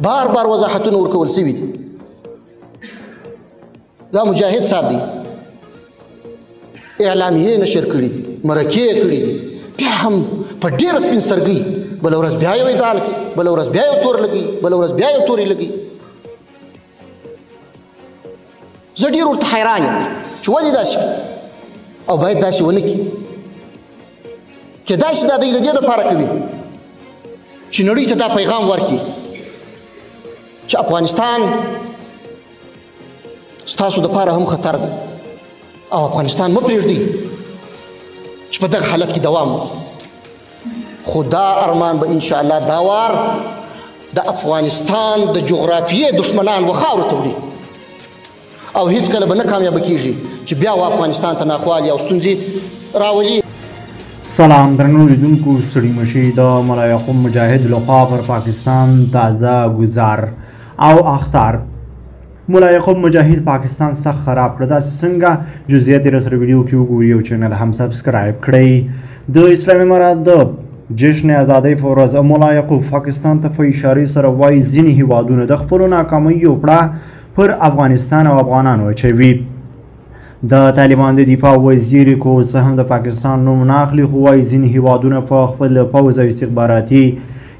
بار بار وضاحتونه ورکول سوي دي. دا مجاهد صاحب دی، اعلامیې نشر کړي دي، مرکې یې کړي دي، بیا هم په ډېره سپین سترګۍ بله ورځ بیا یو ادعا لګي، بله ورځ بیا یو تور لګي، بله ورځ بیا یو تورې لګي. زه ډېر ورته حیران یم چې ولې داسې کوي او باید داسې ونه کړي. کېدای شي دا دی د دې دپاره کوي چې نړۍ ته دا پیغام ورکړي چې افغانستان ستاسو دپاره هم خطر دی او افغانستان مه پرېږدئ چې په دغه حالت کې دوام وکړي. خو دا ارمان به انشاءالله دا وار د افغانستان د جغرافیې دښمنان و خاورو ته وړي او هیڅکله به نه کامیابه کیږي چې بیا و افغانستان ته ناخوالې او ستونزې راولي. سلام درنو لیدونکو، ستړي مشي. د ملا یعقوب مجاهد لخوا پر پاکستان تازه ګزار او اخطار. ملا یعقوب مجاهد پاکستان سخت خراب کړ. داسې څنګه جزئیات یې راسره ویډیو کې وګوري او چینل هم سبسکرایب کړئ. د اسلامي امارت د جشن ازادۍ په ورځ ملا یعقوب پاکستان ته په اشارې سره وایي ځینې هیوادونه د خپلو ناکامیو پړه پر افغانستان او افغانانو اچوي. د طالبان د دفاع وزیر که څه هم د پاکستان نوم نه اخلي، خو وایي ځینې هیوادونه په خپل پوځ او استخباراتي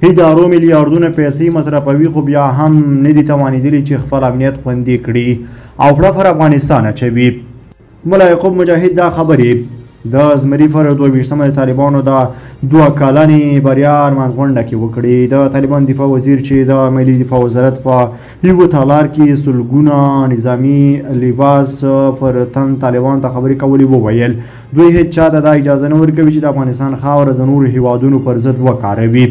ادارو میلیاردونه پیسې مصرفوي، خو بیا هم نه دي توانېدلي چې خپل امنیت خوندي کړي او پړه پر افغانستان اچوي. ملا یعقوب مجاهد دا خبرې د زمري پر 22مه د طالبانو د 2 کلنې بریا لمانځغونډه کې وکړې. د طالبان دفاع وزیر چې د ملي دفاع وزارت په یوه تالار کې سلګونه نظامي لباس پر تن طالبان ته خبرې کولې وویل دوی هیڅ چا ته دا اجازه نه ورکوي چې د افغانستان خاوره د نورو هیوادونو پر ضد وکاروي.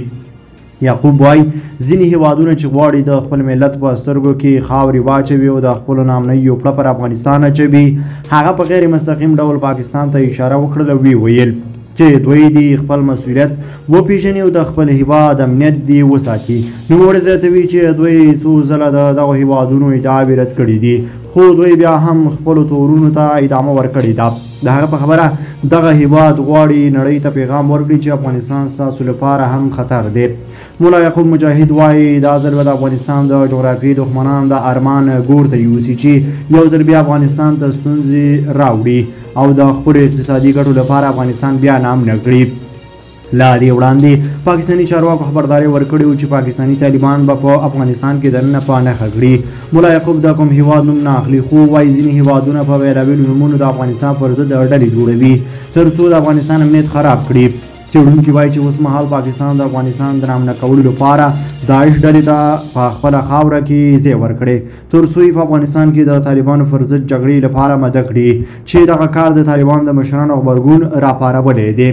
یعقوب وایي ځینې هیوادونه چې غواړي د خپل ملت په سترګو کې خاورې واچوي او د خپلو نامنیو پړه پر افغانستان اچوي، هغه په غیر مستقیم ډول پاکستان ته اشاره وکړله او ویې ویل چې دوی دې خپل مسؤلیت وپیژني او د خپل هیواد امنیت دې وساتي. نوموړی زیاتوي چې دوی څو ځله د دغو هیوادونو ادعاوې رد کړې دي، خو دوی بیا هم خپلو تورونو ته ادامه ورکړې ده. د هغه په خبره دغه هیواد غواړي نړۍ ته پیغام ورکړي چې افغانستان ستاسو لپاره هم خطر دی. ملا یعقوب مجاهد وایي دا ځل به د افغانستان د جغرافیې دښمنان د ارمان ګور ته یوسي چې یو ځل بیا افغانستان ته ستونزې راوړي او د خپلو اقتصادي ګټو لپاره افغانستان بیا ناامنه کړي. له دې وړاندې پاکستاني چارواکو خبرداری ورکړی و چې پاکستاني طالبان به په افغانستان کې دننه په نښه کړي. ملا یعقوب د کوم هیواد نوم نه اخلي، خو وایي ځینې هیوادونه په بېلابېلو نومونو د افغانستان پر ضد ډلې جوړوي تر څو د افغانستان امنیت خراب کړي. څېړونکي وایي چې اوسمهال پاکستان د افغانستان د ناامنه کولو لپاره داعش ډلې ته په خپله خاوره کې ځای ورکړی تر څو یې په افغانستان کې د طالبانو پر ضد جګړې لپاره مده کړي، چې دغه کار د طالبانو د مشرانو غبرګون راپارولی دی.